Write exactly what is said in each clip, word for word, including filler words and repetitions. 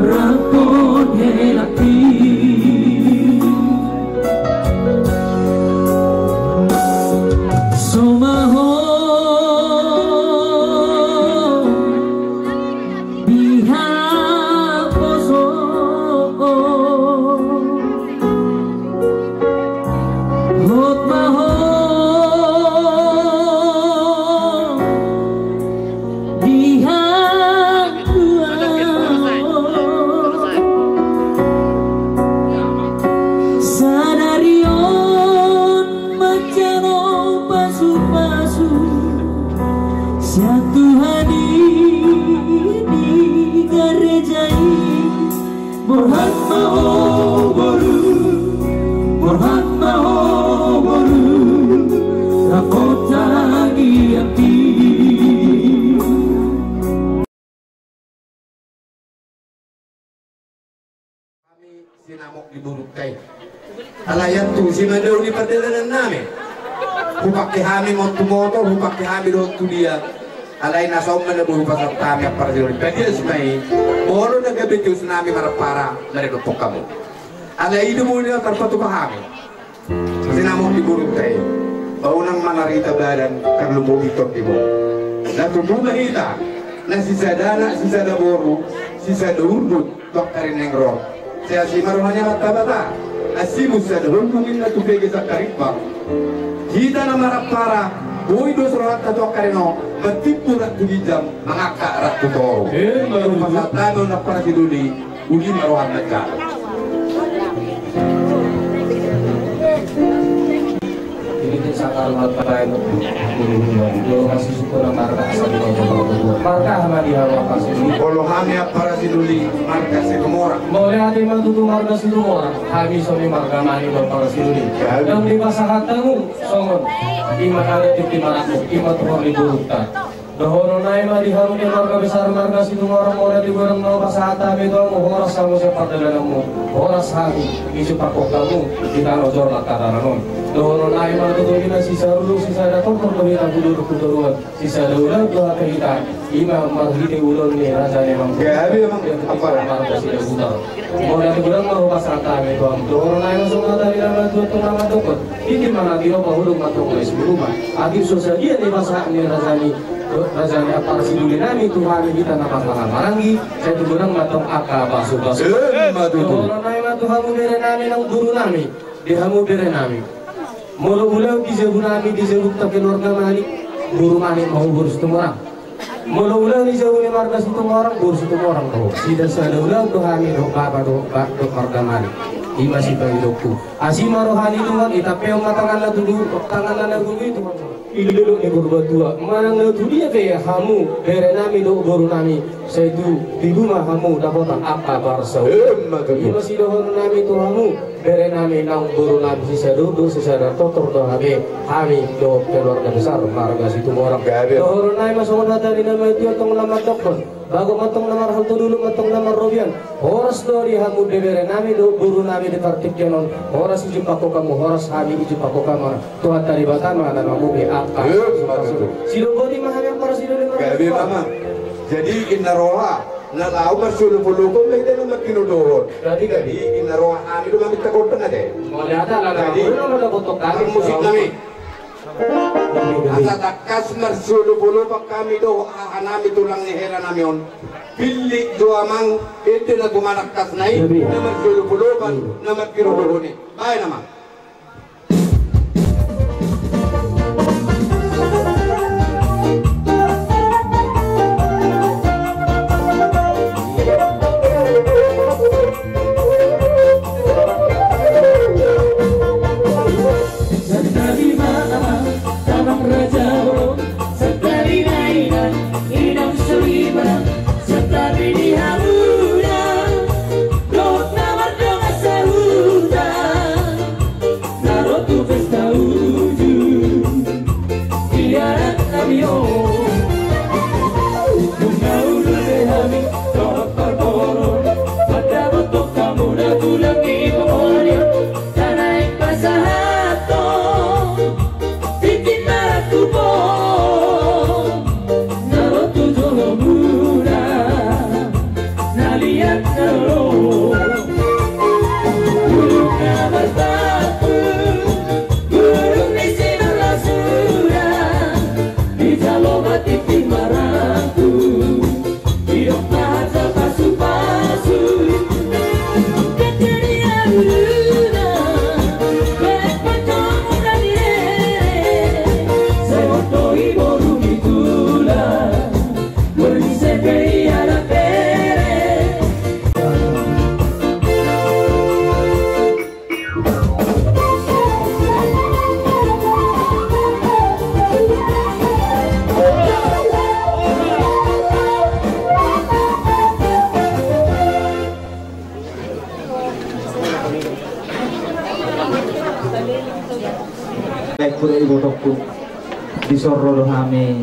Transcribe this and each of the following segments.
Rap dohot helangki. Somaho di haposo. Hot ma ho di hangoluan. Sadari on manjalo pasupasu sian Tuhan i di gareja i. Borhat ma ho boru, borhat ma ho boru, rap dohot tangiangki. Hami sinamot di borunta i. Alai antu, simanjujung ni pardalanannami. Hupangke hami ma on tu motor, hupangke hami dohot tu dia. Alai na saon ma na boi hupasahat hami, ampara sidoli. Padias ma i, molo na gabe tiosnami marampara, maredophon hamu. Alai i do molo na tarpatupa hami. Sinamot di borunta i. Ba unang manarita badan, tarlumobi tondimuna. Na tubu ma hita, na sisada anak, sisada boru, sisada urdut, tu angka ari naeng ro. Sai asi ma roha ni Amanta Debata. Asi muse sada hondung inna tu pege sangkarimbang. Hita na marampara, boi dos rohanta tu angka ari on, martimbo rap tu ginjang, mangangkat rap tu toru. Emma tutu. Pasahat hami on, ampara sidoli, uli ma roham manjalo. Ini sangkar marga baen. Jolo hami suku na marga asal di Kota Bogor. Marga hami di Hawa Pasir. Molo hami, ampara sidoli, marga Situmorang. Mauliate ma tutu, marga Situmorang. Hami songon i, marga Mani, ampara sidoli. Ya. Ndang dipasahat hamu songon i ma, ada di marga i ma tu hami borunta. Dohonon nami ma di hamu di marga besar marga Situmorang, mauliate godang ma hupasahat hami tu hamu, horas hamu sian pardalananmu, horas hami ijumpangkon hamu di tano jolma tataran on. Dohonon nami ma tutu, i ma sisada urdut sisada toru do hita, tu dolok tu toruan, sisada ulaon do hape hita, i ma marhite ulaon ni raja ni amang. Gabe, Amang. Apa? Marga Sidabutar. Mauliate godang ma hupasahat hami tu hamu. Dohonon nami ma songon hata ni na tuatua na mandokkon: Tingki ma na tinopa, hudon ma tong na siburuma. Atik so sadia ni pasahat ni raja ni, raja ni ampara sidoli nami tu hami hita na marhaha maranggi, sai tu godang ma tong angka pasupasu. Emma tutu. Dohonon nami ma tu hamu bere nami nang boru nami, di hamu bere nami. Molo ulaon di jabu nami, di jabu keluarga Mani, boru Mani ma ho, boru Situmorang. Molo ulaon di jabu ni marga Situmorang, boru Situmorang do ho. Sisada ulaon do hami dohot bapa dohot ba-, dohot marga Mani. I ma sipangidoanku. Asi ma roha ni Tuhan, itampehon ma tanganna tu du-, tanganna na gulu i Tuhan. I do dolok ni Purbatua. Manang na tu dia pe hamu bere nami dohot boru nami, sai tu tibu ma hamu dapotan angka parsaoran. Emma tutu. I ma sidohonon nami tu hamu bere nami nang boru nami, sisada urdut sisada toru do hape hami dohot keluarga besar marga Situmorang. Gabe. Dohonon nami ma songon hata ni na tuatua tong na mandokkon: Bagot ma tong na marhalto, dolok ma tong na marrobean. Horas do di hamu bere nami dohot boru nami di partingkian on. Horas ijumpangkon hamu, horas hami ijumpangkon hamu. Tuhanta Debata ma na mamungka angka. Emma tutu. Sidok boti ma hami, ampara sidoli, marga. Gabe, Amang. Jadi inna roha na laho marsiolopolopon ma hita na martinodohon. Jadi, jadi inna roha hami do maminta gondang ate. Mauliate, jadi, ala na molo na dapothon hami, musik nami. Asa tangkas marsiolopolopon hami dohot haha nami, tulang ni hela nami on. Pillit do, Amang, ende na gumanangkas na i, na marsiolopolopon, na martinodohon i. Baen, Amang. Santabi ma amang, damang raja bolon, santabi ma inang, inang soripada, santabi di hamuna dohot na mardongan sahuta na ro tu pesta uju di adat nami on. Nunga ulu be hami dohot parboru, mandapothon hamuna tulang ni pongolian, na naeng pasahathon tingki ma rantupon na ro tu jolomuna. Laengku dohot ibotongku, dison ro do hami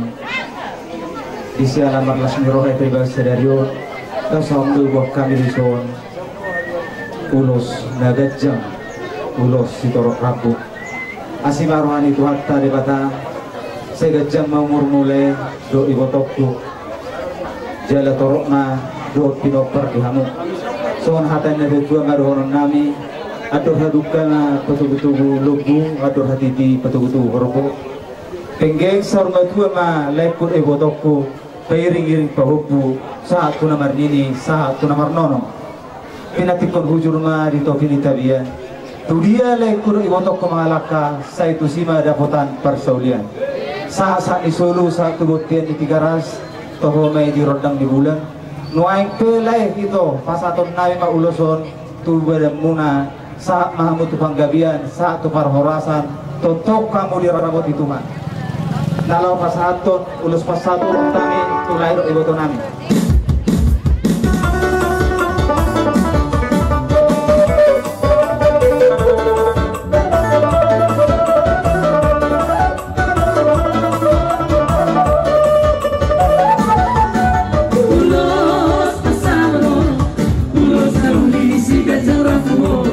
di siala marlas ni roha i di bagasan sadari on. Tasahat do buat hami dison ulos na ganjang, ulos sitorop rambu. Asi ma roha ni Tuhanta Debata, sai ganjang ma umurmu lae dohot ibotongku. Jala torop ma dohot pinompar di hamu. Songon hata ni natuatua ma dohonon nami: Andor hadungka ma patogutogu lombu, andor hatiti patogutogu horbo. Penggeng saur matua ma laengku dohot ibotongku, pairingiring pahompu, sahat tu na marnini, sahat tu na marnono. Pinantikhon hujur ma di topi ni tapian. Tudia laengku dohot ibotongku mangalangka, sai tusi ma dapotan parsaulian. Sahat, sahat ni solu, sahat tu bontean ni Tigaras, toho ma i di rondang ni bulan. Nuaeng pe lae ito, pasahaton nami ma ulos on tu badanmuna, sahat ma hamu tu panggabean, sahat tu parhorasan, tongtong hamu diramoti Tuhan. Na laho pasahathon ulos pansamotan nami tu lae dohot iboto nami. Ulos pansamotan, ulos na uli si ganjang rambu on.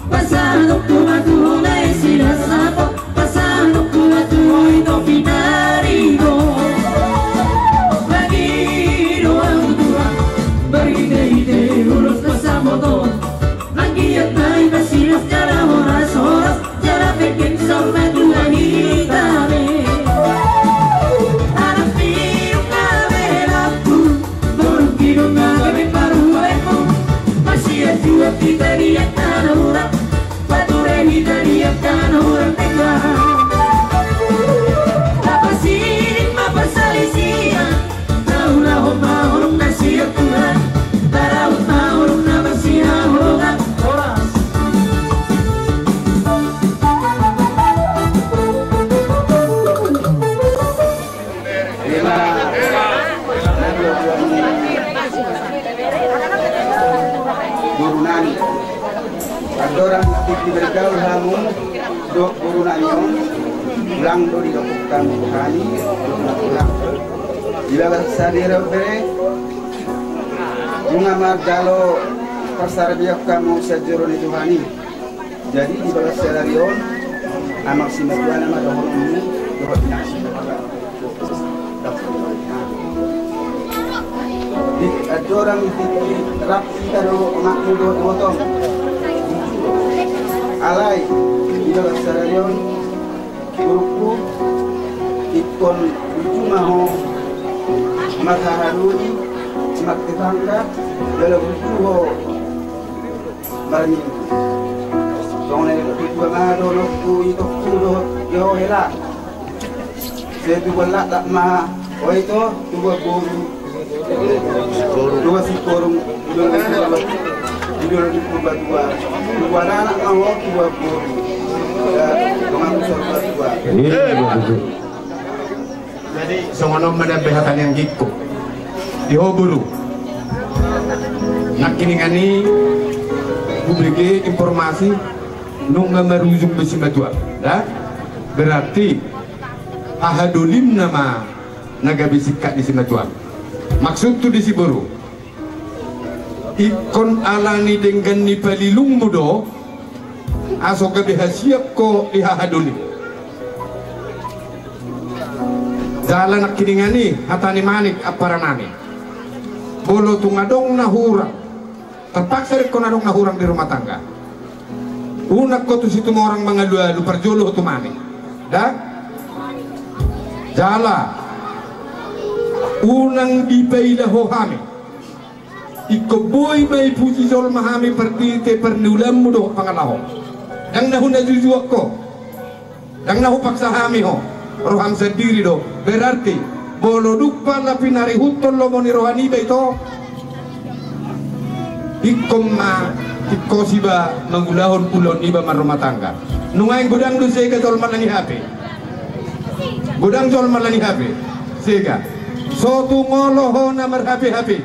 Pasahat ma tu ho lae silas sapo, pasahat ma tu ho ito pinaribo. Bagi do ahu tulang, marhitehite ulos pansamotan. Manggiat ma i masilas jala horas-horas, jala penggeng saur matua hita be. Anak piuk na belaku, boru piuk na gabe parumaenmu. Masiajuak hita di angka na hurang, pature hita di angka na hurang denggan. Lapas i ma parsalisian, taulahon ma holong na sian Tuhan, taraut ma holong na marsihaholongan. Horas. Boru nami. Andorang tingki bergaul hamu dohot boru nami on, ulang do didok hamu tu hami, ulang. Di bagasan sadari on bere, nunga marjalo parsaripeon hamu sian joro ni Tuhan i. Jadi di bagasan sadari on, amang simatuana ma dohononmu dohot inang simatuana. Di andorang i tingki rap hita do, makmu dohot ibotong. Alai di bagasan sadari on, borungku, ingkon burju ma ho marhaha doli, martetangga, jala burju ho marminggu. Songon i do tutu ma dohononku, itongku dohot di ho hela. Sai tubuan laklak ma ho ito, tubuan boru, tubuan siporung, tubuan, tubuan di Purbatua, tubuan anak ma ho, tubuan boru. Ya, donganku saur matua. Iya, iya, betul. Jadi songon on ma dambe hata ni anggingku. Di ho boru, nangkiningan i hubege informasi nunga marujung be simatuam, da? Berarti haha dolimna ma na gabe singkat ni simatuam. Maksudhu disi boru, ingkon ala ni denggan ni palilungmu do, asa gabe hasian ho di haha dolim. Jala nangkiningan i hata ni manik ampara nami. Molo tung adong na hurang, terpaksa do ingkon adong na hurang di rumah tangga. Unang ho tu Situmorang mangalualu, parjolo ho tu manik. Da? Jala Unang dipaila ho hami. Ingkon boi ma dipuji jolma hami pardite parniulaanmu dohot pangalahom. Ndang na hunajujuan ho. Ndang na hupaksa hami ho. Roham sandiri do. Berarti molo dung pala pinarihuthon lomo ni roha niba ito, ingkon ma tingkos iba mangulahon ulaon niba marrumah tangga. Nuaeng godang do sega jolma na nihape. Godang jolma na nihape. Sega. So tung olo ho na marhape-hape.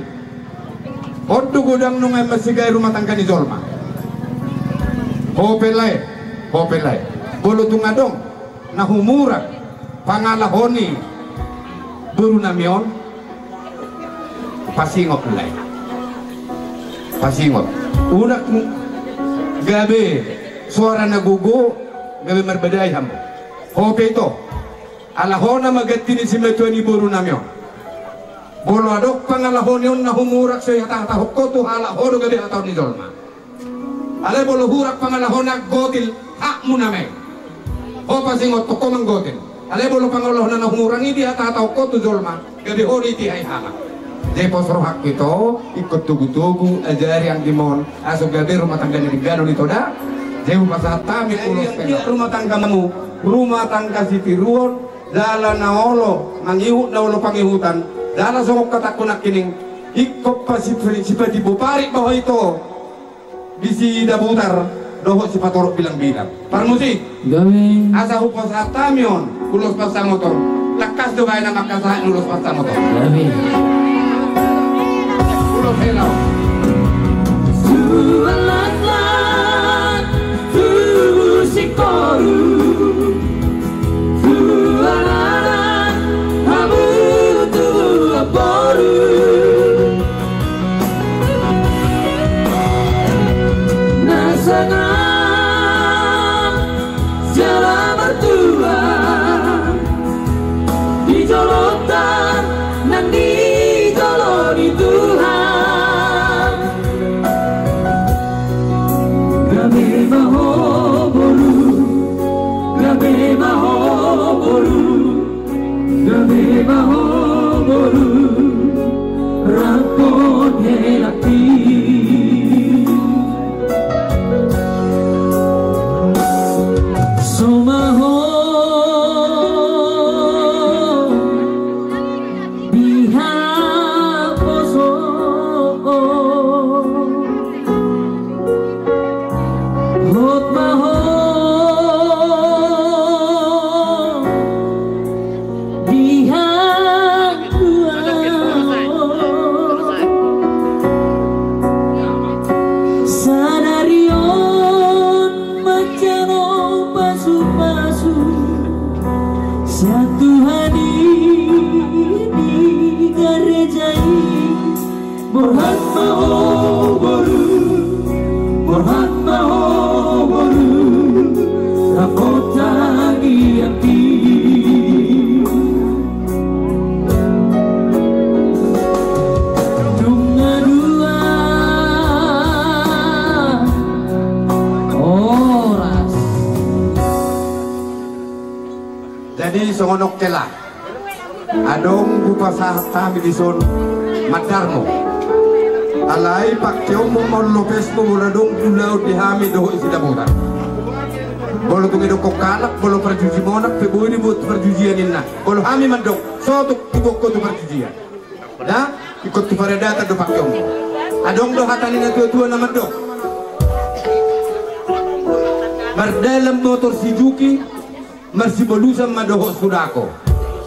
On do godang nuaeng mansegai rumah tangga ni jolma. Ho pe lae, ho pe lae. Molo tung adong na humurak pangalaho ni boru nami on, pasingot lae. Pasingot. Unang gabe soara na gogo, gabe marbadai hamu. Ho pe ito. Ala ho na maganti ni simatua ni boru nami on. Molo adong pangalaho ni on na humurak, so dihatahon ho tu halak, ho do gabe hataon ni jolma. Alai molo hurak pangalahona, gotil hakmu nama i. Ho pasingot, tong ho manggotil. Alai molo pangalahona na humurak i dihatahon ho tu jolma, gabe ho do i tu halak. Jadi pos rohangku ito, ingkon togu-togu, ajari anggimon, asa gabe rumah tangga na denggan on ito da. Jadi hupasahat hami ulos pe na. Rumah tanggamu, rumah tangga sitiruon, jala na olo mangihut, na olo pangihutan, jala songon hatangku nangkining, ingkon pa si, sipatimbang parik ma ho ito di Sidabutar dohot Sipatorop Bilang-bilang. Parmusik. Gabe. Asa hupasahat hami on ulos pansamot on. Tangkas do bahen na mangkasahat ulos pansamot on. Gabe. Ulos hela. Suan latlat tu singkoru, suan anak hamu tu boru. Na sangap jala martua di jolonta nang di jolo ni Tuhan. Gabe ma ho boru, gabe ma ho boru, gabe ma ho boru, rap dohot helangki. So ma ho di haposoon. Hot ma ho di hangoluan. Sadari on manjalo pasu-pasu sian Tuhan i di gareja i. Borhat ma ho boru, borhat ma ho boru, rap dohot tangiangki. Nunga dua horas. Jadi songon on hela. Adong hupasahat hami dison mandarmu. Alai pangkeonmu ma on, lopesmu, molo adong ulaon di hami dohot di Sidabutar. Molo tung didokkon halak, molo parjuji monang pe boi dibuat parjujian ninna. Molo hami mandok, so tung dibuat ho tu parjujian. Da, ingkon tu paradatan do pangkeonmu. Adong do hata ni natua-tua na mandok. Mardalan motor si Juki, marsibolusam ma dohot sudako.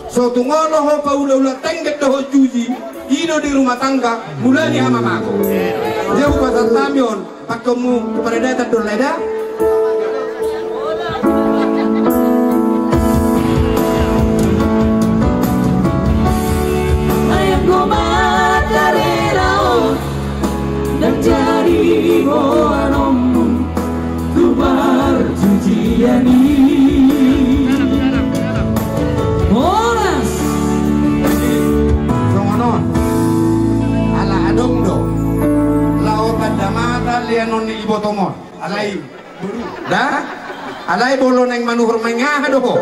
So tung olo ho paula-ula tengget dohot juji, i do di rumah tangga mula ni hamamangko. Jadi hupasahat hami on, pangkeonmu tu paradatan do, lae, da. Ayat goma tarela on. Ndang jadi ho anonmu tu parjujian i. Horas. Songon on. Ala adong do laho tanda mata leanon ni ibotom on. Alai, da? Alai molo naeng manuhor, mangaha do ho?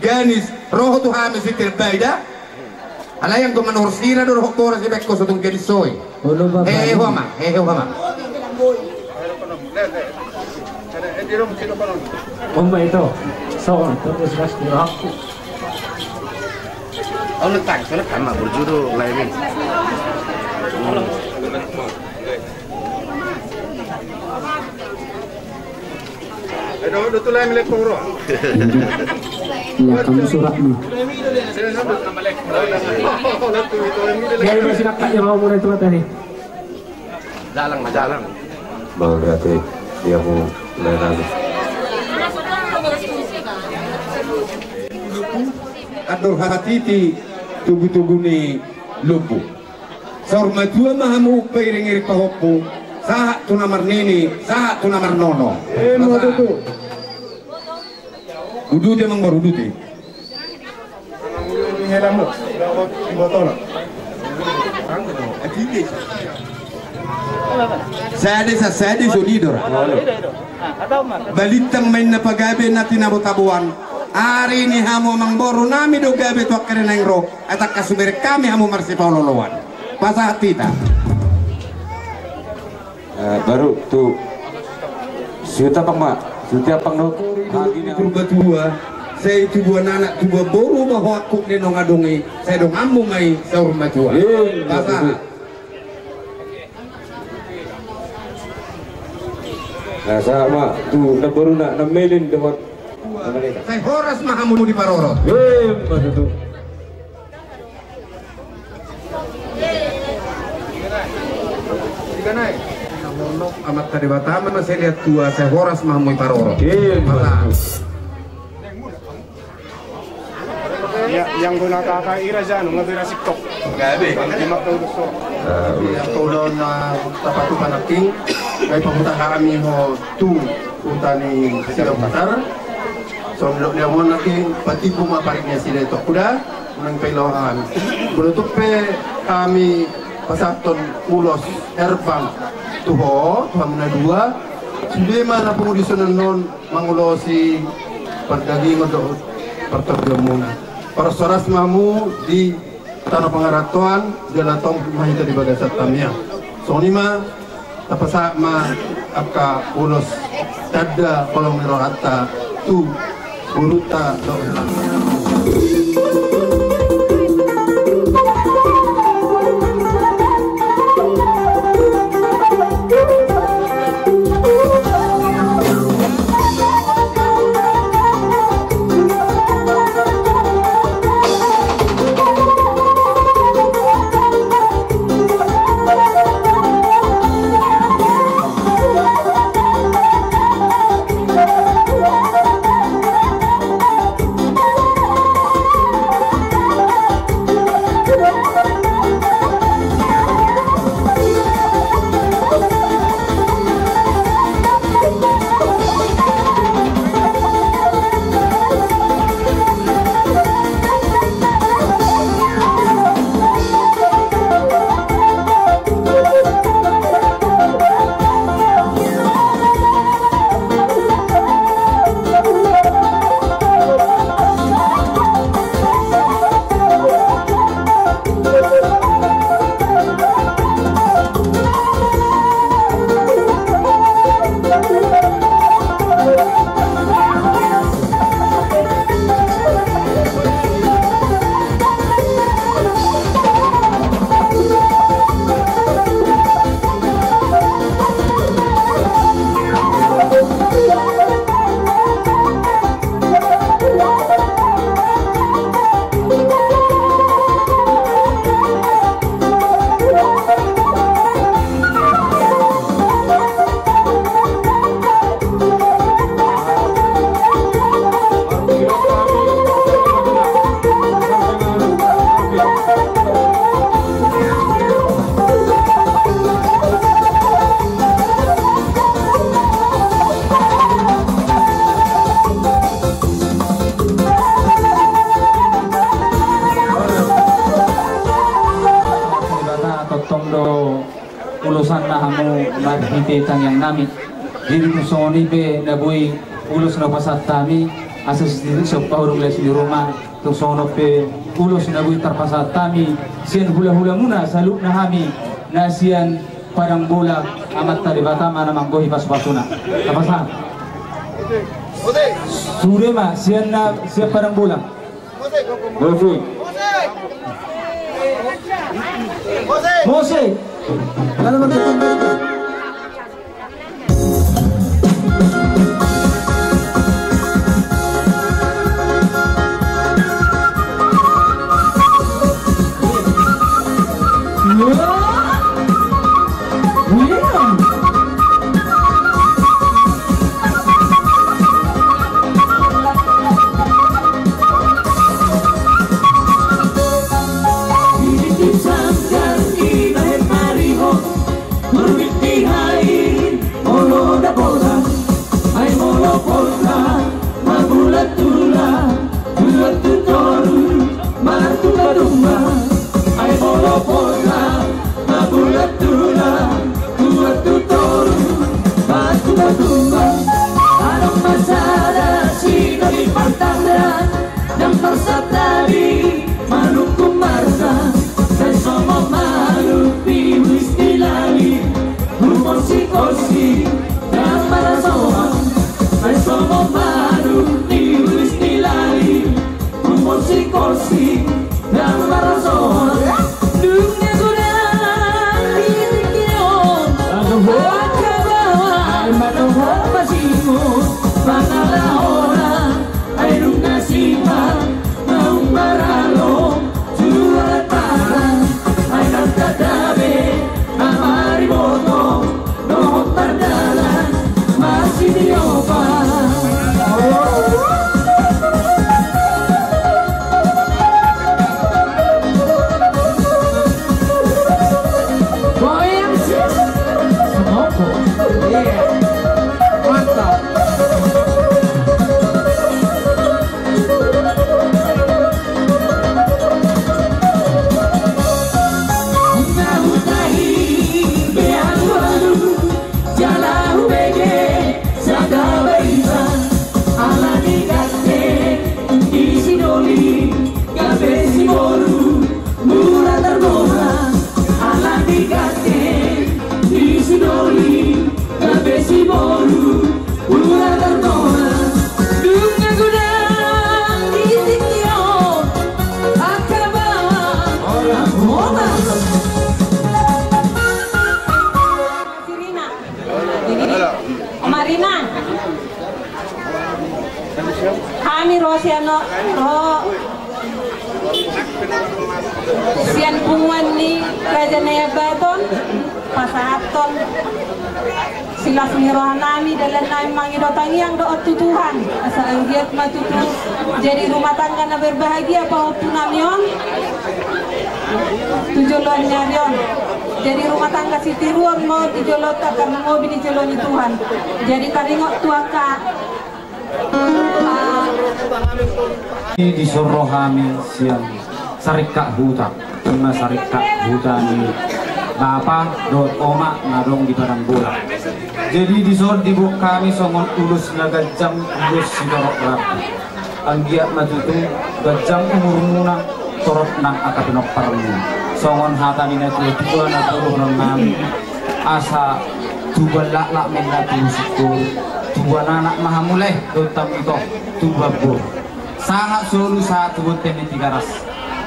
Ganis, ro ho tu hami sitir bai, da? Alai anggo manuhor sira do dohot boras, dibaen ho so tung gadis soi. Olo, Bapak. Hehe, ho ma, hehe, ho ma. On ma ito. So, terus gas di aku. Olo, tang, olo, tang, ma, burju do, lain ini. Iya, kamu suratmu. Jadi masih dekat ya, mau mulai tuh tadi. Jalan, jalan. Bang, berarti dia mau mulai lagi. Andor hatiti tugu-tugu ni lombu. Saur matua ma hamu pairing-iring pahompu, sahat tu na marnini, sahat tu na marnono. Ima tutu. Uduti, Amangboru, uduti. Sada sa sada so nidok. Balintang ma inna pagabe na tinabo-taboan. Ari ni hamu, Amangboru, nami do gabe tu angka ari na naeng ro. Ai tangkas hubereng hami hamu marsipaolo-oloan. Pasahat hita. Eh, baru tu Siutampang ma, Siutampang do. Hagi ni Purbatua, sai tubuan anak, tubuan boru ma ho angkup ni naung adong i, sai donganmu ma i saur matua. Pasahat. Nah, sama tu na boru na, na melin dohot. Sai horas ma hamu diparorot. Ima tutu. Amanta Debata ma sai liat tua, sai horas ma hamu diparorot. Ima tutu. Ia, yang guna kakak ira janu, nggak beda siktok. Nggak ada. Lima puluh so. Ia, tolong, ah, tapatupa nangkin. Baik, pamutar kami ho tu huta ni Sidabutar. Songon nidok ni amang nangkin, patimbul ma parik ni nasida i tu kuda, unang pailaon hami. Molo tung pe hami pasahathon ulos herbang tu ho, tu hamuna dua, sude ma na pungu dison annon mangulosi pardagingon dohot partondion muna. Parhorasan ma hamu di tano pangarantoan, jala tong ma hita di bagasan tangiang. Songon i ma, tapasahat ma angka ulos tanda holong ni rohanta tu borunta dohot helaanta. Debata tongtong do ulosanna hamu marhite tangiang nami. Jadi tung songon i pe na boi ulos na hupasahat hami, asa sititik sompa hudung las ni ruma, tung songon on pe Ulos na boi tarpasahat hami sian hulahulamuna saluhutna hami na sian Padang Bola, Amanta Debata ma na manggohi pasupasuna. Tapasahat. Sude ma sian na sian Padang Bola. Mose. Mose. Ai molo pola, mabulat tulang, tuat tu toru, martumba-tumba. Ai molo pola, mabulat tulang, tuat tu toru, martumba-tumba. Adong ma sada sinodi partandan, dang marsatadi manungkun marga, sai songon manuk di uis ni lali, rumorsi-korsi dang marasoan, sai songon manuk di uis ni lali, rumorsi-korsi dang marasoan. Dung na godang di tingki on, angka baoa, ai mandohot masingot, mangalahona. Ai dung na simpang naung maralo, jualan parang, ai nang tanda be na mariboto, dohot pardalan masitiopa. Goyang sih. Semoko. Iya. Mantap. Jala hubege sada barita, ala ni ganteng ni si Doli, gabe si boru mura targona, ala ni ganteng ni si Doli, gabe si boru mura targona. Dung na godang di tingki on, angka baoa, angka baoa. Sirina. Jadi, Marina. Hami ro sian, ro sian punguan ni Raja Nai Ambaton, pasahathon silas ni roha nami, dalan nami mangido tangiang dohot tu Tuhan, asa anggiat ma tutu jadi rumah tangga na berbahagia pahompu nami on tu joloan ni ari on. Jadi rumah tangga sitiruon ma di jolonta, tarlumobi di jolo ni Tuhan. Jadi taringot tu angka, ah, dison ro hami sian saringkak huta, ima saringkak huta ni bapa dohot oma na adong di Padang Bola. Jadi dison diboan hami songon ulos na ganjang, ulos sitorop rambu. Anggiat ma tutu ganjang umurmuna, torop nang angka pinomparmuna. Songon hata ni natuatua na boru nami, asa tubuan laklak ma inna tu singkoru, tubuan anak ma hamu lae dohot hami ito, tubuan boru. Sahat solu sahat tu bontean ni Tigaras.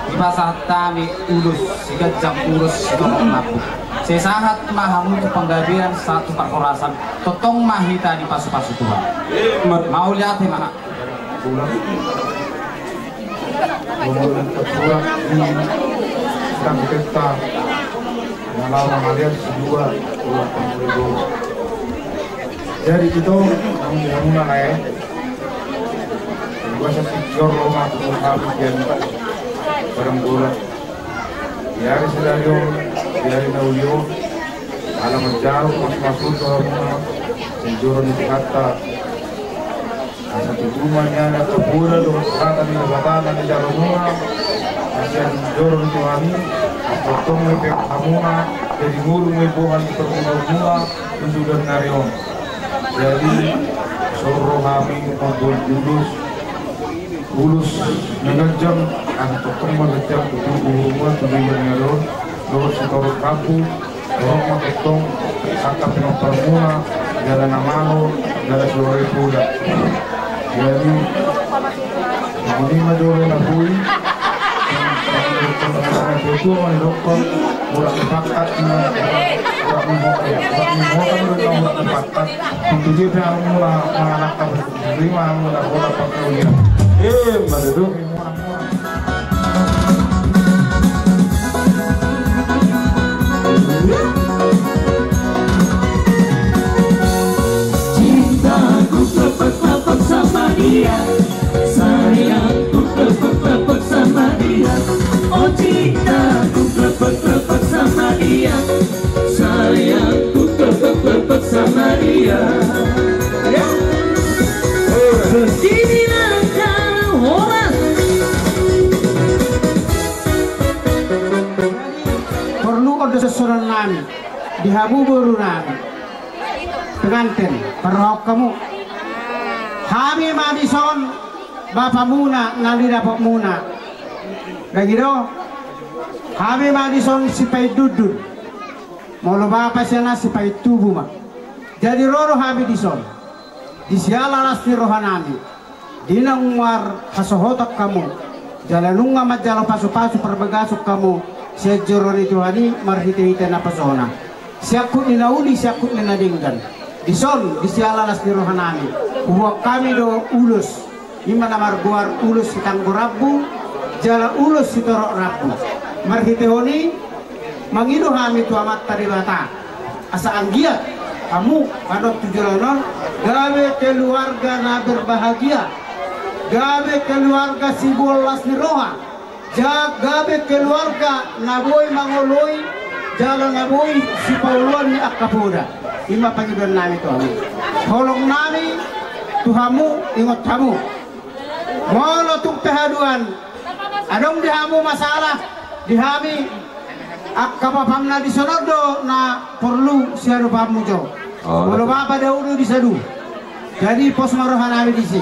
Dipasahat hami ulos siganjang, ulos sitorop rambu. Sai sahat ma hamu tu panggabean, sahat tu parhorasan. Tongtong ma hita dipasupasu Tuhan. Mauliate ma. Tulang. Tulang, tulang di Kabupaten Malang, alias dua, tulang panguli. Jadi ito, naung di hamuna lae. Dua sasi jor roma tu hami di Padang Bola. Di ari sadari on, di ari na uli on, ala manjalo pasupasu tu hamuna, sian joro ni Tuhanta. Asa tutu ma nian angka poda dohot hata ni Debata na nijalomuna, na sian joro ni Tuhan i, asa tongtong ma i pe hamuna, jadi ngolu ma i boha ni parngoluonmuna tu sudan ni ari on. Jadi, dison ro hami mamboan ulos, ulos na ganjang, Angka tongtong ma gantian tu umurmuna, tu denggan ni adong, dohot sitorop rambu, torop ma tongtong angka pinomparmuna, jala na malo, jala sihohot poda. Jadi, songon i ma jolo na boi. Songon i ma jolo na boi, mulak ni pangkat, mulak ni pangkat, mulak ni pangkat. Untuk dia pe anu mula manganak. Ima mula bola pakai ulian. Eh, mana tu? Cintaku klepek-klepek sama dia. Sayangku klepek-klepek sama dia. Oh, cintaku klepek-klepek sama dia. Sayangku klepek-klepek sama dia. Ya. Beginilah kau, horas. Porlu on do sonsonan nami di hamu boru nami. Penganten, parrohahon hamu. Hami ma dison bapamuna na nidapotmuna. Dang i do? Hami ma dison sipaindundun. Molo bapa sian na sipaintubu ma. Jadi ro do hami dison. Di siala las ni roha nami. Di na nunga marhasohotan hamu. Jala nunga manjalo pasu-pasu parbagason hamu. Sian joro ni Tuhan i marhite-hite naposona. Siangkup ni na uli, siangkup ni na denggan. Dison, di siala las ni roha nami. Huboan hami do ulos. Ima na margoar ulos sitanggo rambu, jala ulos sitorop rambu. Marhitehon i, mangido hami tu Amanta Debata. Asa anggiat, hamu, manang tu joloan on, gabe keluarga na berbahagia. Gabe keluarga siboan las ni roha. Ja-, gabe keluarga na boi mangoloi, jala na boi sipaoloan ni angka poda. Ima pangidoan nami tu hamu. Holong nami tu hamu, ingot hamu. Molo tung pe haduan, adong di hamu masalah, di hami, angka bapam na dison on do na porlu siadopanmu jo. Oh, molo betul. Bapa dao do di sadu. Jadi pos ma roha nami disi.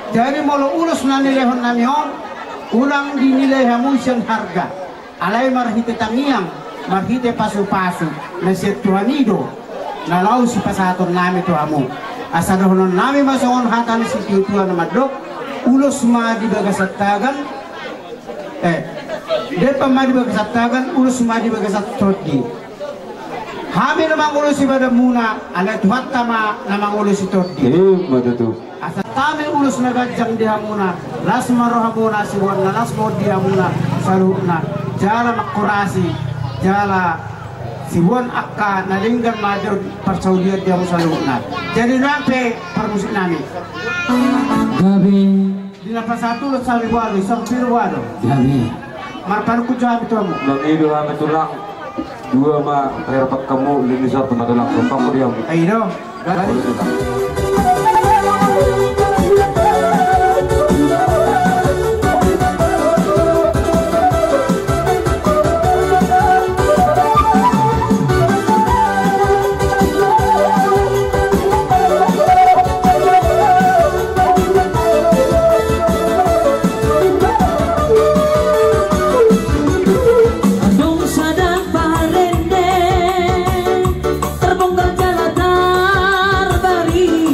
Jadi molo ulos na nilehon nami on, unang dinilai hamu sian harga. Alai marhite tangiang, marhite pasu-pasu, na sian Tuhan i do, na laho sipasahaton nami tu hamu. Asa dohonon nami ma songon hata ni situa-tua na mandok, ulos ma di bagasan tagan, Eh, dempar ma di bagasan tagan, ulos ma di bagasan tondi. Hami na mangulosi badanmuna, alai Tuhanta ma na mangulosi tondi. Ima tutu. Asa tama ulos na ganjang di hamuna, las ma rohamuna, siboan na las ma on di hamuna saluhutna. Jala mangkorasi, jala siboan angka na denggan ma di parsaulian di hamu saluhutna. Jadi nang pe parmusik nami. Gabe. Di na pasahat ulos hami boa do, isor piru boa do. Jadi. Marpanungkun jo hami tu hamu. Mangido hami tulang. Dua ma rerpak kamu, lini satu ma tulang. Sopak ko diam. Ayo do. Boleh tulang. Adong sada parende terbongkar jala tarbari.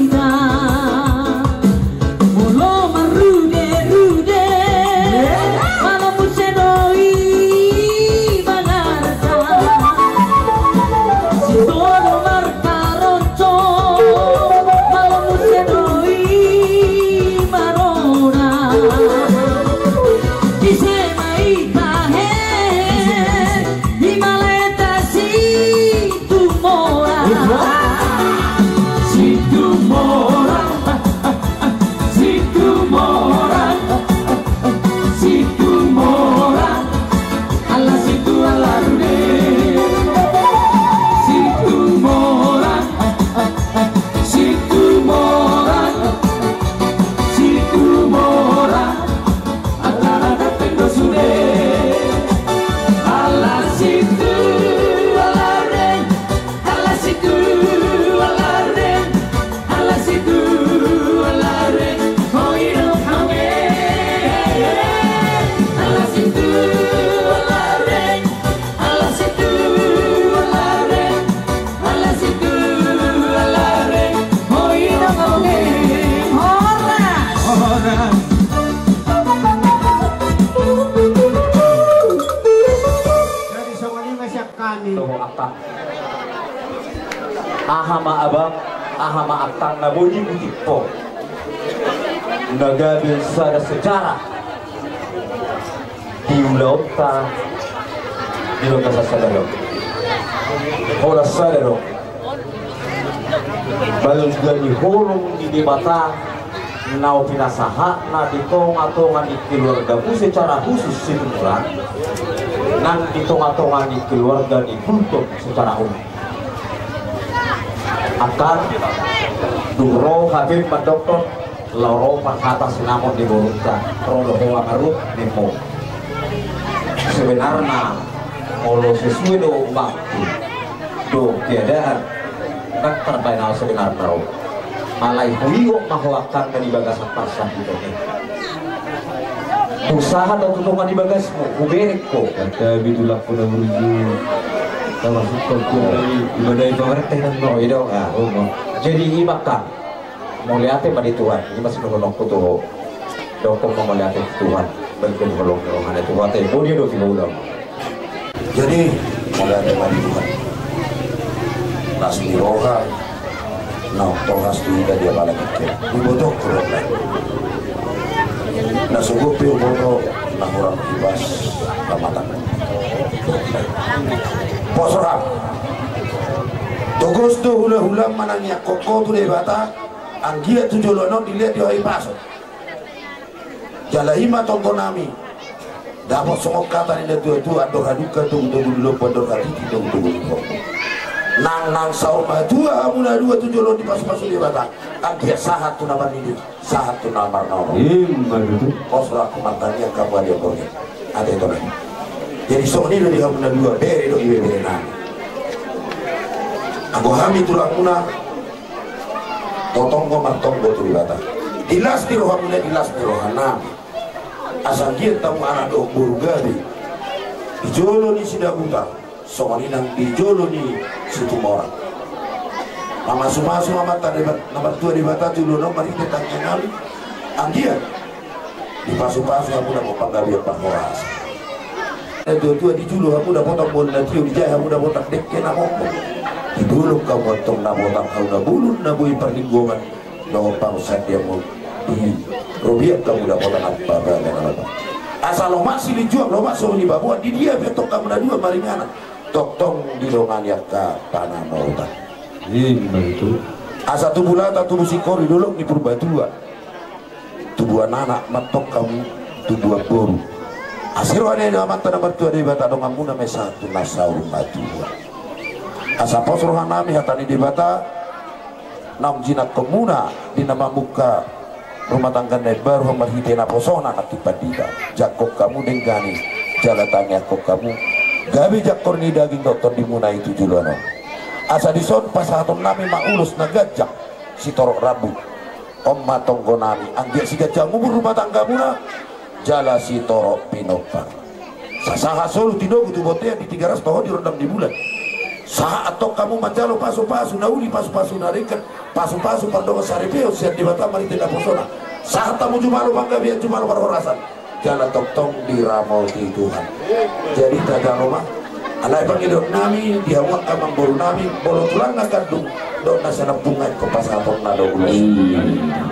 Dohot angkang. Aha ma abang, aha ma angkang na boi dibutik ho na gabe sada sejarah di ulaonta di bagasan sadari on. Holan sada do balga ni holong ni Debata na pinasahatna di tongatonga ni keluargamu secara khusus Situmorang, nang di tongatonga ni keluarga ni Gultom secara umum. Angkang, dung ro hape mandokkon, laho ro marhata sinamot di borunta, ro do ho angarup nimmu. Sebenarna molo sesuai do waktu dohot keadaan, ndang tarbaen au sebenarna ro. Alai huingot ma ho angkang na di bagasan parsahitonnami. Usaha do tu tonga ni bagasmu, hubereng ho. Kata bitulak pun burju. Sama sukol pun dari ibadah itu ngerti kan? Oh, iya dong. Ah. Oh, oh. Jadi ima angkang. Mauliate ma di Tuhan, ima sidohononku tu ho. Dokkon ma mauliate tu Tuhan, bagi holong ni rohana tu ho, ate, bodi do tiba ulang. Jadi, mauliate ma di Tuhan. Las ni roha, na tohas tu hita di apala kita. Di botok kurang. Na sogot pe botok, na kurang ibas, na matang. Pos roham. Togos do hulahula manangiangkon ho tu Debata, anggiat tu joloan on dilehon di ho hahipason. Jala ima tonggonami. Dapot songon hata ni natuatua, andor halumpang togutogu ni lombu, andor hatiti togutogu ni horbo. Nang nang saur matua hamu na dua tu joloan on dipasupasu Debata. Anggiat sahat tu na marnini, sahat tu na marnono. Ima tutu. Pos rohangku martangiang hamu ale borngin. Ate tole. Jadi songon i do di hamu na dua, bere do ibeberenami. Anggo hami tulangmuna, tongtong do martonggo tu Debata. Di las ni rohamuna, di las ni rohanami. Asa anggiat hamu anak dohot boru gabe di jolo ni Sidabutar, songon i nang di jolo ni Situmorang. Mamasumasu ma amanta Deba-, na martua Debata tu joloan on marhite tangiangnami. Anggiat dipasupasu hamu dapot panggabean parhorasan. Natuatua, di julu hamu dapotan boru na tio, di jae hamu dapotan dengke na mompo. Di dolok hamu antong dapotan hau na bulung na boi parlinggoman dohot parsandeanmuna. Di robean hamu dapotan ampa bala na lomak. Asa lomak silinjuang, lomak songon i baboan, di dia pe antong hamu na dua maringanan, tongtong didongani angka pangamotan. Ima tutu. Asa tubu lata, tubu singkoru di dolok ni Purbatua. Tubuan anak ma antong hamu, tubuan boru. Asi roha ni amanta na martua Debata, donganmuna ma i sahat tu na saur matua. Asa pos rohanami hata ni Debata naung jinangkonmuna di na mamungka rumah tangga na imbaru on marhite naposona nangkin pandita. Jangkon hamu denggan i, jala tangiangkon hamu gabe jangkor ni daging dohot tondimuna i tu joloan on. Asa dison pasahatonnami ma ulos na ganjang sitorop rambu. On ma tonggonami, anggiat siganjang umur rumah tanggamuna, jala sitorop pinompar. Sasahat solu tinogu tu bontean, di Tigaras toho di rondang ni bulan. Sahat antong hamu manjalo pasupasu na uli, pasupasu na denggan, pasupasu pardongan saripeon sian Debata marhite naposona. Sahat hamu jumalo panggabean, jumalo parhorasan. Jala tongtong diramoti Tuhan. Jadi tajalo ma. Alai pangidoannami di hamu angka amangborunami, molo tulang na kandung dohot na sinampung, ingkon pasahatonna do ulos.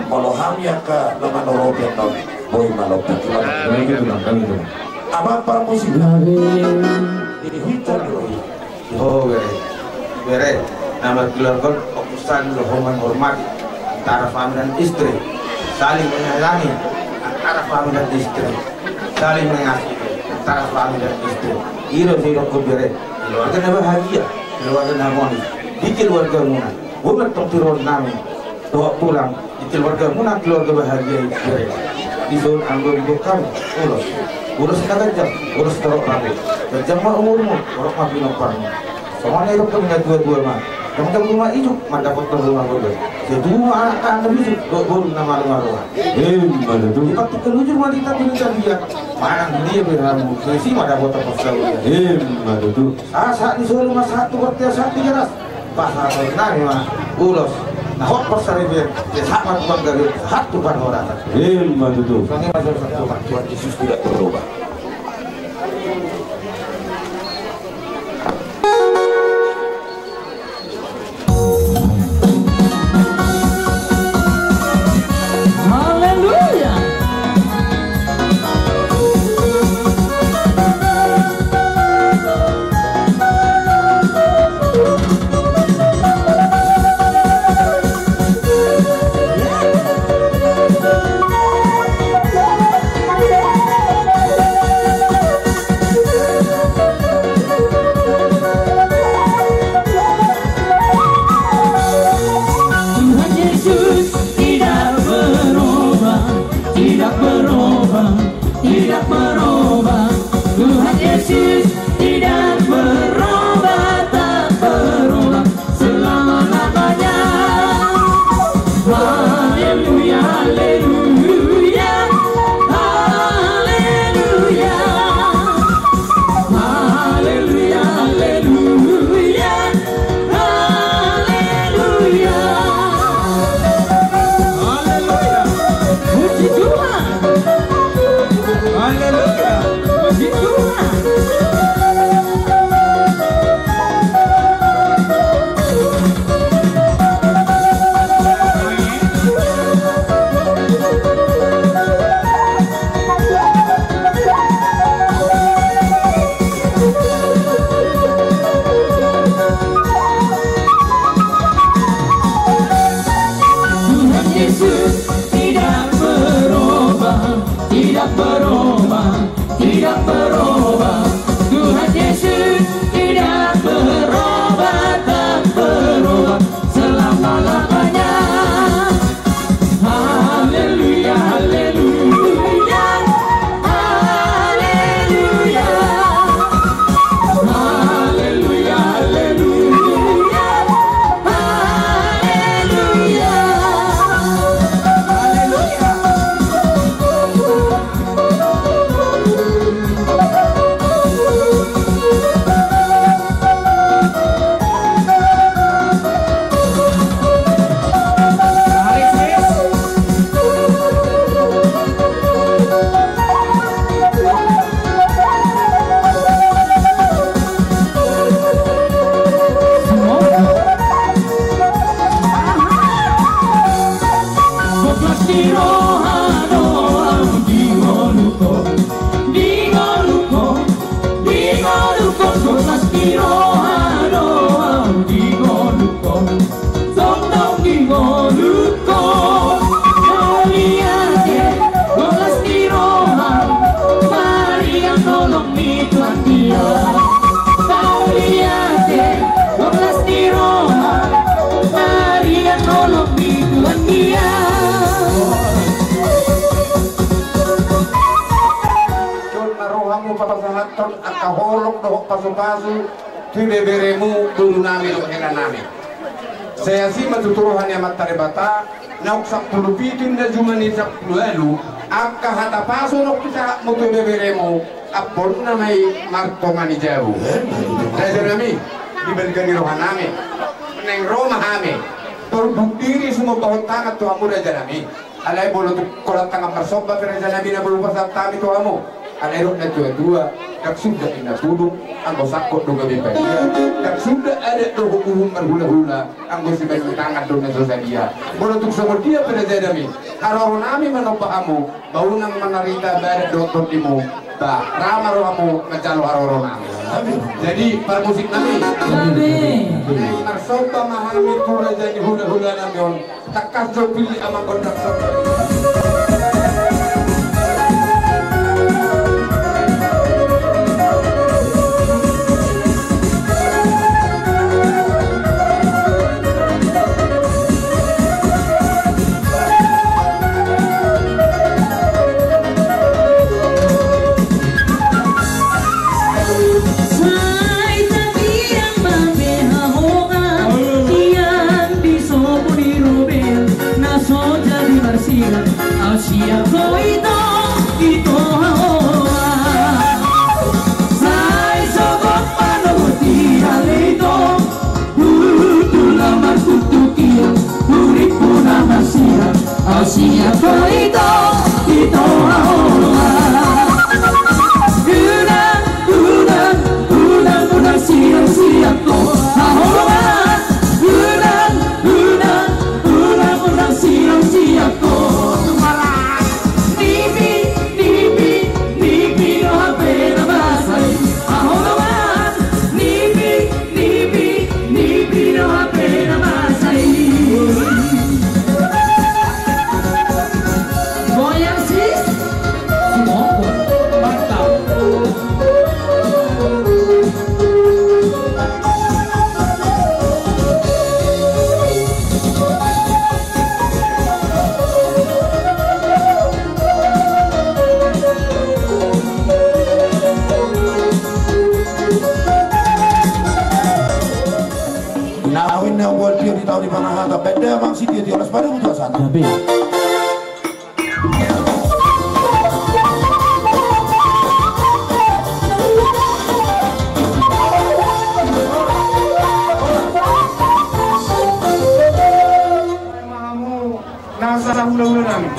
Molo hami angka na manoropi annon, boi ma lompit. Amang parmusik. Di hita ni rohi. Ho bere. Bere, nama keluarga, fokus saling menghormati antara suami dan istri, saling menyayangi antara suami dan istri, saling mengasihi antara suami dan istri. I do sai didokkon bere, keluarga na bahagia, keluarga na harmonis. Di keluargamuna, boi ma antong tiruonnami dohot tulang, di keluargamuna keluarga bahagia i bere. Dison anggo didok hami ulos, ulos na ganjang, ulos torop rambu. Ganjang ma umurmu, torop ma pinomparmu. Songon na didokkon natuatua ma, jongjong rumah ijuk mandapothon rumah gogoi. Setu ma anak na bisuk dohot boru na marroha. Ima tutu. Di pangan hujur ma di tangan talian, manang di dia pe hamu, disi ma dapotan parsaulian. Ima tutu. Sahat ni solu ma sahat tu bontean, sahat Tigaras. Pasahatonnami ma ulos na hot parsaripeon, sahat ma tu panggabean, sahat tu parhorasan. Ima tutu. Songon i ma, Tuhan Yesus tidak berubah. Tak berubah, Tuhan Yesus tidak berubah, tak berubah selama-lamanya. Haleluya, haleluya, haleluya. Haleluya, haleluya, haleluya. Haleluya. Puji Tuhan. Haleluya. Puji Tuhan. Tuhan Yesus tidak berubah, tidak berubah, tidak berubah. Tuhan Yesus tidak berubah, tak berubah selama-lamanya. Haleluya, haleluya, haleluya. Haleluya, haleluya, haleluya. Haleluya. Goklas ni roha do ahu di ngolungkon, di ngolungkon, di ngolungkon. Goklas ni roha do ahu di ngolungkon, tongtong di ngolungkon. Mauliate, goklas ni roha, marian holong ni Tuhan dia. Mauliate, goklas ni roha, marian holong ni Tuhan dia. Jolma rohamu papasahathon angka holong dohot pasupasu tu ibeberemu, boru nami dohot hela nami. Sai asi ma tutu roha ni Amanta Debata, naung sampulu pitu na juma ni sampulu ualu, angka hata pasu naung hupasahat tu ibeberemu, ampunna ma i martonga ni jabu. Raja nami, di balga ni roha nami, naeng ro ma hami, torduk diri sumambahon tangan tu hamu raja nami. Alai molo tung holan tangan marsomba pe raja nami na boi hupasahat hami tu hamu. Alai dok na tua-tua, ndang suda inna tuduk anggo sangkot do gabe padia, ndang suda adat dohot uhum marhula-hula anggo sibahen tangan do na so sadia. Molo tung songon dia pe raja nami, haroro nami manomba hamu, ba unang manarita badan dohot tondimu, ba ra ma rohamu manjalo haroro nami. Jadi parmusik nami, marsomba ma hami tu raja ni hula-hula nami on. Tangkas jo pillit amang gondang songko. Sai tabiang ma be hahoan, ian di sopo ni Robert na so jadi marsilang. Amang sitio-tio, las ma domu tu hasana. Gabe. Nasa hula-hula nami,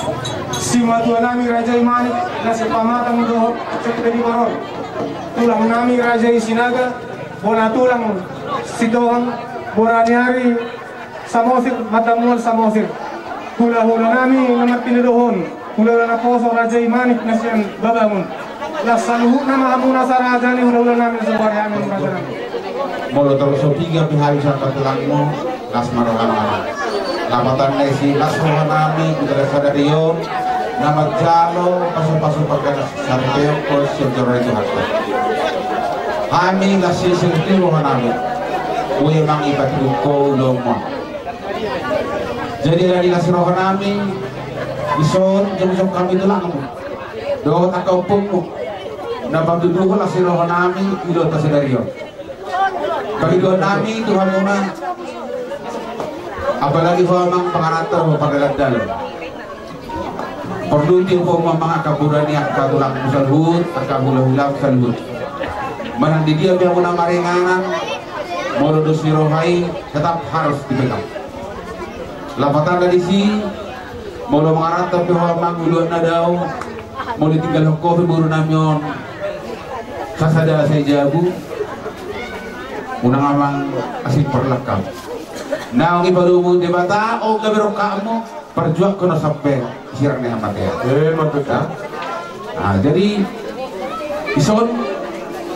simatua nami Raja i Manik, na sipamatang dohot sipadipar on. Tulang nami Raja i Sinaga, bona tulang Sitohang, bona ni ari Samosir, mata mual Samosir. Hula-hula nami na martinodohon, hula-hula naposo Raja i Manik na sian Babangun. Las saluhutna ma hamu nasa raja ni hula-hula nami na sabuari hami raja nami. Molo torus so piga pe hami sian patulangmu, las ma roha nami. Lapatanna i si las roha nami, hita las sadari on, na manjalo pasu-pasu panggabean saripeon sian joro ni Tuhanta. Hami las sisir di roha nami. Boi amang ipatuduk ho ulaonmu. Jadi alani las roha nami, dison jongjong hami tulangmu dohot angka ompungmu, na patuduhon las ni roha nami ulaonta sadari on. Pangidoan nami tu hamuna, apalagi ho amang pangaranto ho pardalan-dalan. Porlu tiop ho amang angka pura ni angka tulangmu saluhut, angka hula-hulamu saluhut. Manang di dia pe hamuna maringanan, molo dos ni roha i tetap harus dipegang. Lapatanna disi, molo mangaranto pe ho amang ulaon na dao, molo tinggal ho pe boru nami on sasada sai jabu, unang amang asing parlangkam. Naung ipadomu Debata, o gabe rongkapmu, parjuangkon na sampe sirang ni hamatean. Eh, mantap. Ya? Nah, jadi dison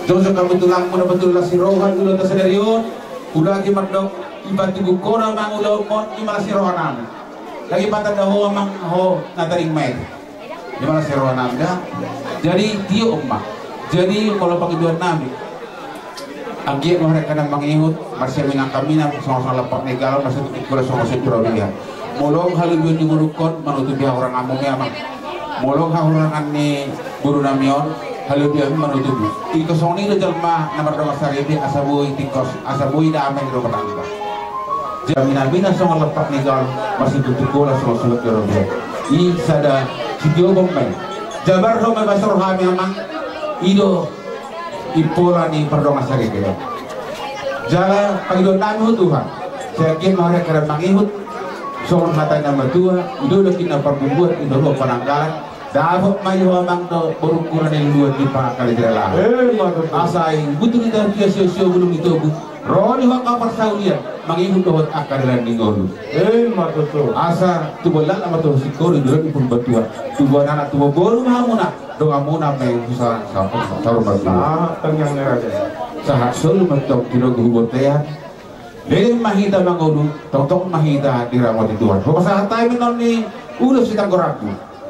jongjong hami tulangmu na patuduhon las ni roha ulaonta sadari on, huhut mandok ipatuduk ho amang ulaonmu on, i ma las ni roha nami. Lagi patanda ho amang ho na taring mai. I ma las ni roha nami da. Jadi tiop ma. Jadi molo pangidoan nami, anggiat ma hurang hami na mangihut, marsiaminang hami na songon-songon lampak ni galang, marsiaminang hami na songon-songon joro dia. Molo halubion ni borungkon manutupi hahuranganmu i amang. Molo hahurangan ni boru nami on, halubion manutupi. Ingkon songon i do jolma na mardongan saripe, asa boi tingkos, asa boi damai di rumah tangga. Jadi hami na songon lampak ni galang, marsiaminang hami na songon-songon joro dia. I sada sitiopon ma i. Jabar do ma i basa rohami amang. I do impola ni pardongan saripe. Jala pangidoan nami ho Tuhan, sai anggiat ma hurang hami na mangihut, songon hata ni na matua, i do daging na parbumbuan, i do ruang pananggalan. Dapot ma i ho amang dohot borungku na niluluan di pangkal jala. Eh, mantap. Asa i butuh di tangan dia sio-sio bulung di togu. Ro di ho angka parsaulian, mangihut dohot angka dalan ni ngolu. Eh, mantap. Asa tubuan laklak ma tu singkoru, di dalan ni Purbatua. Tubuan anak, tubuan boru ma hamuna, donganmuna ma i tu sa-, sa-, saur matua. Sahat tangiang ni raja. Sahat solu ma tong tinogu tu bontean. Leleng ma hita mangolu, tongtong ma hita diramoti Tuhan. Hupasahat hami annon ni ulos sitanggor rambu.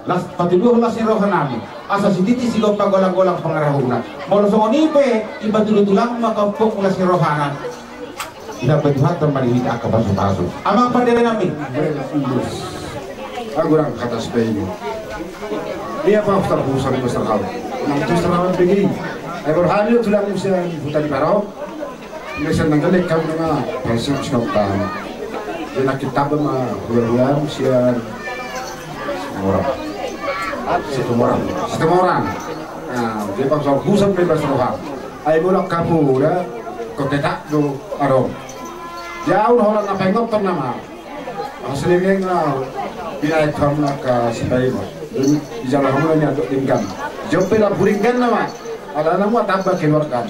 Las patuduhon las ni roha nami. Asa sititi sigompa golang-golang pangarahutna. Molo songon i pe, ipatudu tulangmu angka ompungmu las ni rohana. Itambai Tuhanta ma di hita angka pasu-pasu. Amang pande nami. Ago rang hata sipaingot. Ia pa haftar busan besar hau. Nang tu serawan pegi. Ai borhani tulangmu sian huta di Parau. Biasa nang galek kau nama palsu si kau tahu. Dia nak kita ma hula-hula sian Situmorang. Situmorang. Situmorang. Nah, dia bang soal khusus bebas roha. Ai bolak kamu udah kau tetak do adong. Jauh orang apa yang ngotot nama. Asli geng lah. Bila itu kamu nak ke Sipaima. Di jalan kamu nanya untuk dingkan. Jompe lah buringkan nama. Ada nama tambah keluarkan.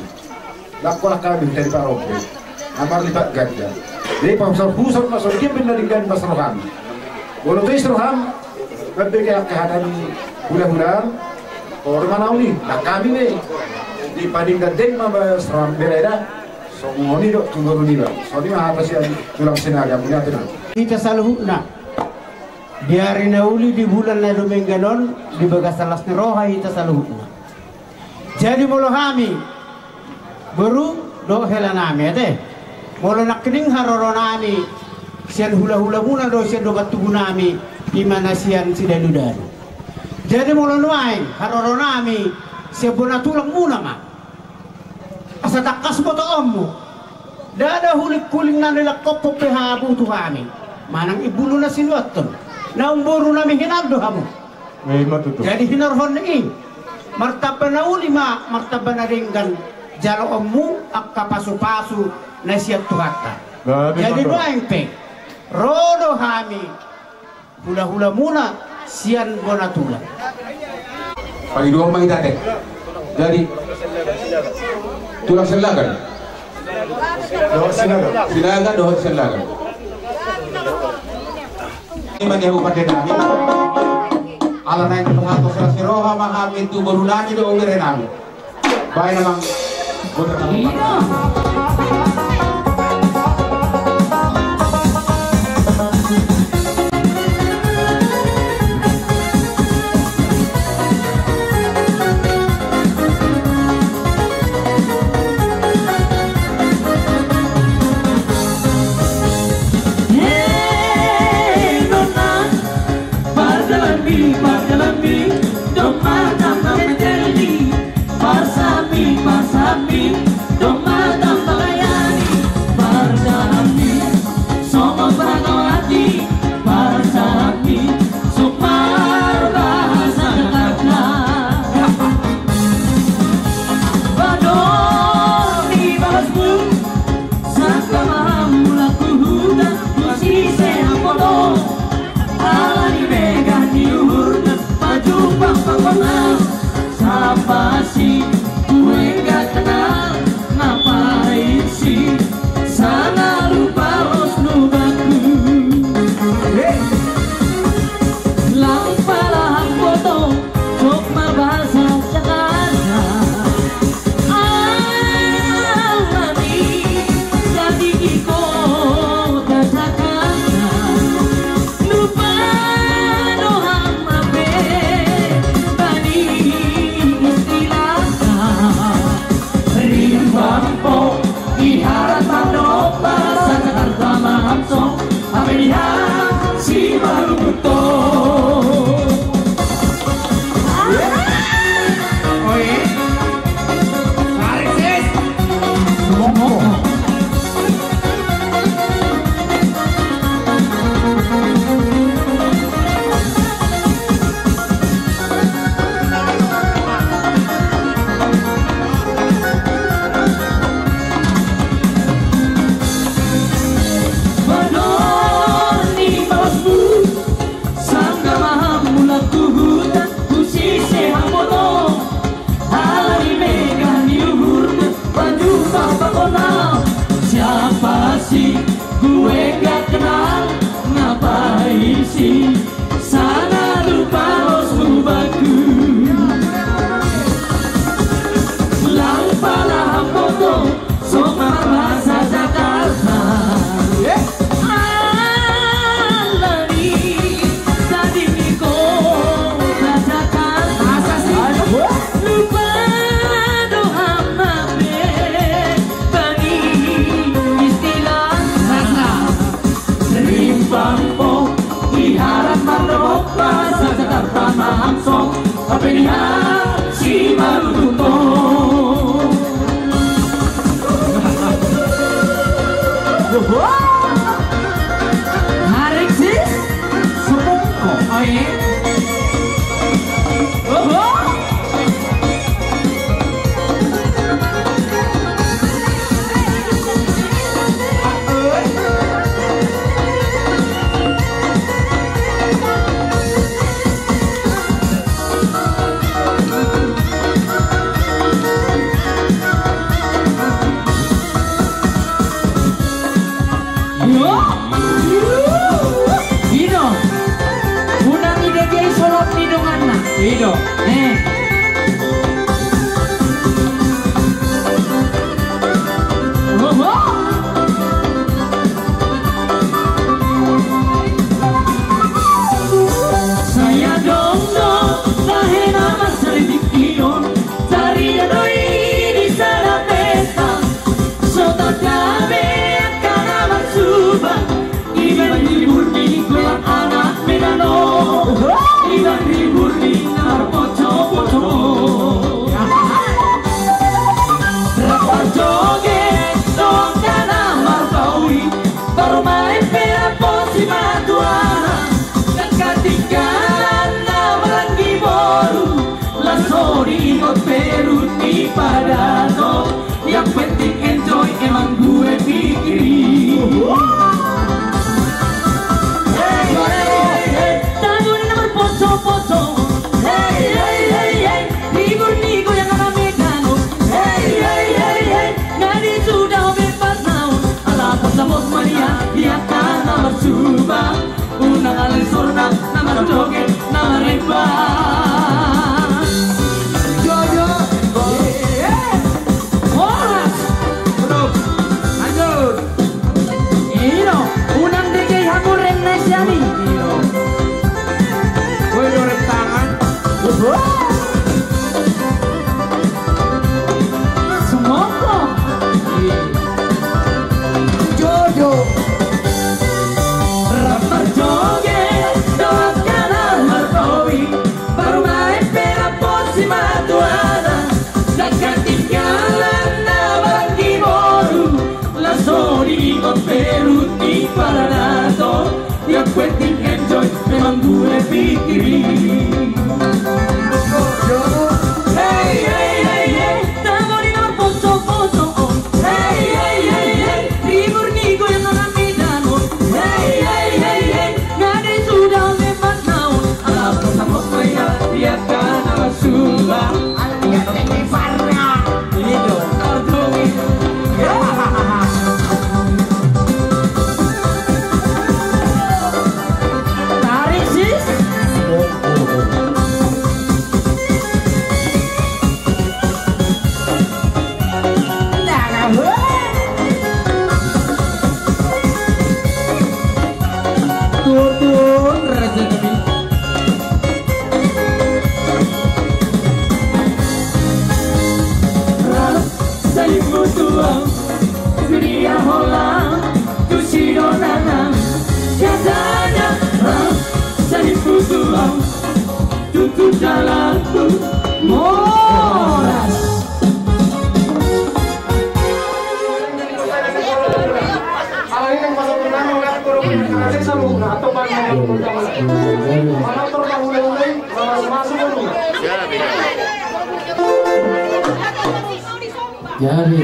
Lakkon angka hami huta di Parompe. Na marlipat ganda. Jadi pahusor-husor ma songon dia pe na denggan basa roham. Molo tu is roham, mambege angka hata ni hula-hulam. Olo ma naung i, na hami ne. Dipadenggan-denggan ma basa roham bere da. Songon i do tu boru niba. Songon i ma hata sian tulang Sinaga, mauliate ma. Hita saluhutna. Di ari na uli di bulan na dumenggan on, di bagasan las ni roha hita saluhutna. Jadi molo hami, boru dohot hela nami, ate. Molo nangkining haroro nami, sian hula-hula muna do, sian dongan tubu nami, i ma na sian Sidalu-dalu. Jadi molo nuaeng, haroro nami, sian bona tulang muna ma. Asa tangkas botoonmu. Ndada huling-huling na nilangkophon pe hamu tu hami. Manang imbulu na sinuanhon. Naung boru nami hinan do hamu. Jadi hinorhon ni i. Martamba na uli ma, martamba na denggan jaloonmu angka pasupasu na sian Tuhanta. Jadi nuaeng pe ro do hami hulahulamuna sian bona tulang. Pagi dua ma hita te. Jadi tulang Sellagan. Dohot Sinaga. Sinaga dohot Sellagan. Ima ni hau pande nami. Ala naeng pasahathon sirang siroha ma hami tu boru nami dohot bere nami. Baen amang. Pardalanmi, pardalanmi, domma tamba pentelmi. Parsahatmi, parsahatmi, domma tamba gayami. Pardalanmi, songon pargaulanmi. Parsahatmi, songon parbahasan Jakarta. Bador ni bagasmu. Sangkap ma hamu laku huta, tu sise hampoto. Ala ni megah ni uhurna, pajumpang pangkona. Siapa sih ku enggan kenal, ngapain sih selalu balos nu baku. Hei. Lang pala hampoto, sok marbahasa Jakarta. Alani, jadi di kota Jakarta. Lupa dohot mape, bani istilahna. Rimbang po, iharat mandok bahasa Jakarta mahamsong. Hape dia si baru buto. Oi. Tarik, sis. Bador ni bagasmu, sangkap ma hamu laku huta, tu sise hampoto. Ala ni megah ni uhurna, pajumpang pangkona. Siapa sih ku enggan kenal, ngapain sih selalu balos nu baku. Lang pala hampoto, sok marbahasa Jakarta. Alani, jadi di kota Jakarta. Lupa dohot mape, bani istilahna. Rimbang po, iharat mandok bahasa Jakarta mahamsong. Hape dia si baru buto. Tarik, sis. Sepuk. Oi. Ido. Unang idegei solot ni donganna. Ido. Eh. Oho. Sai adong do tahe na mansai tingki on. Taringot do i di sada pesta. So tangkas be angka na marsumbang. Iba ni burni golang anak Medan on. Iba ni burni na marpocok-pocok. Tuhun, tuhun, raja nami. Ras sahitmu tulang, tu dia holan, tu sidonganan, jatana, ras sahitmu tulang, tutu jalanku, moras. Jadi.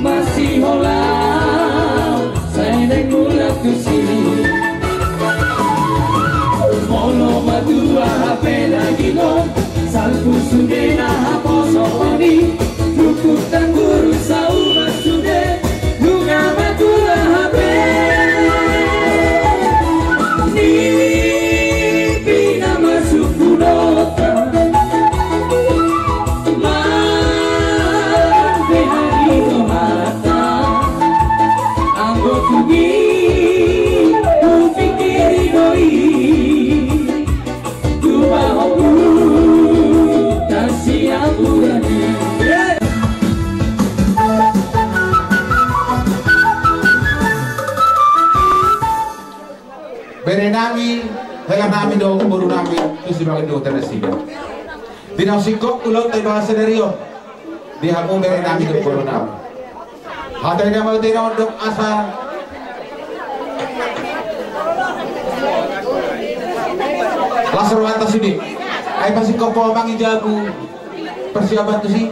Masih holan, sai naeng mulak tusi. Molo matua hape lagi on, salpu sude na haposoon i, rungkut tanggurung saumas sude, nunga matua hape. Ni pina masuk pudota. Marbehari rohata, anggo tung i hupingkiri do i, tu bahombu tasiapuran i. Bere nami, hela nami do boru nami, tu sibaga do tanah sida. Di na singkop ulang tai bahasa dari on. Di hamu bere nami do boru nami. Hata ida mau tena ondok asa. Las rohanta sude. Ai pasingkop po mangi jabu. Persiapan tusi.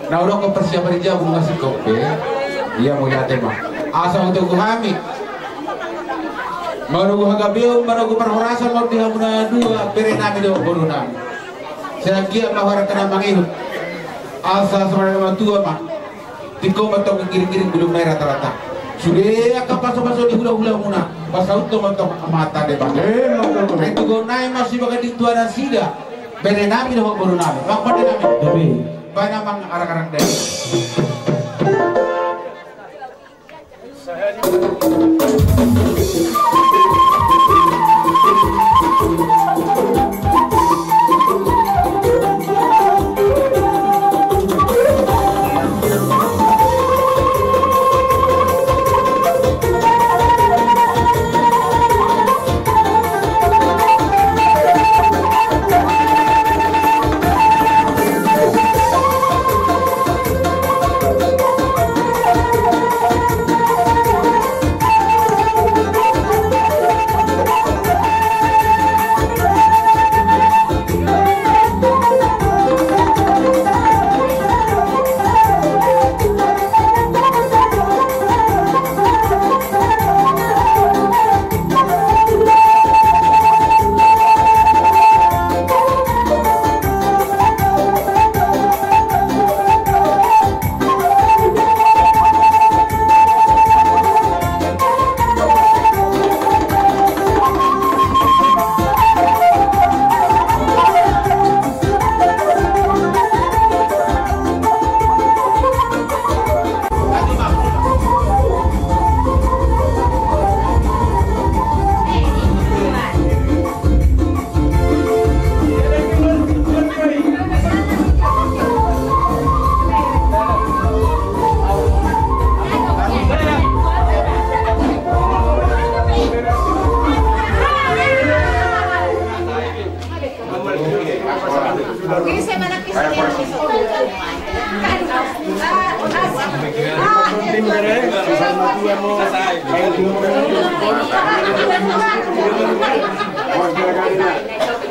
Na ulang ko persiapan di jabu masingkop be. Ia mauliate ma. Asa utogu hami. Manogu hagabeon, manogu parhorasan, mauliate di hamu na dua, bere nami do boru nami. Sai anggiat ma hurang na mangihut. Asa songon na matua ma. Tingko ma tong giring-giring bulung nai rata-rata. Sude angka pasu-pasu ni hula-hula muna, pasaut tongtong Amanta Debata. Eh, betul, betul. Ai tu gok nai ma sibaganding tu nasida, bere nami dohot boru nami. Bang pande nami. Tapi. Baen amang arang-arang dai.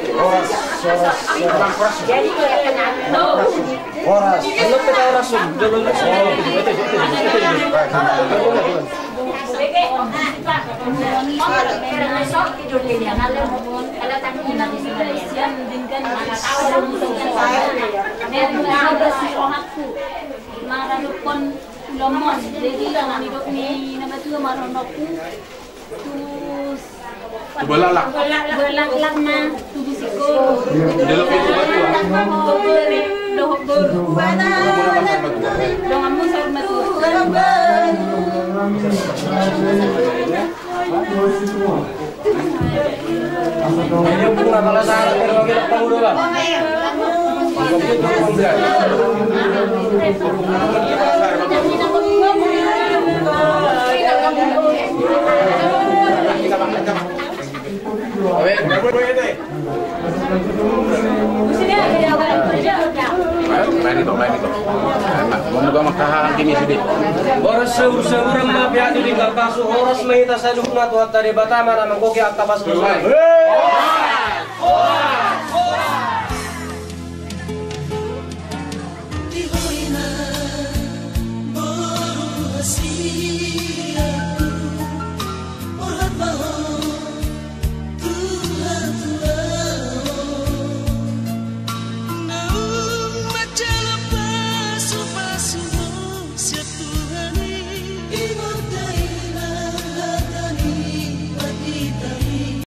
Horas. Horas. Maradophon ulamon, jadi nidok ni na matua marhonokku. Tubu laklak. Tubu laklak ma, tubu singkoru. Dohot tubu matua. Dohot boru. Donganmu saur matua. Horas saur-sauran ma, pea tu tinggal pasu, horas ma hita saluhutna, Tuhanta Debata ma na manggohi angka pasu-pasu.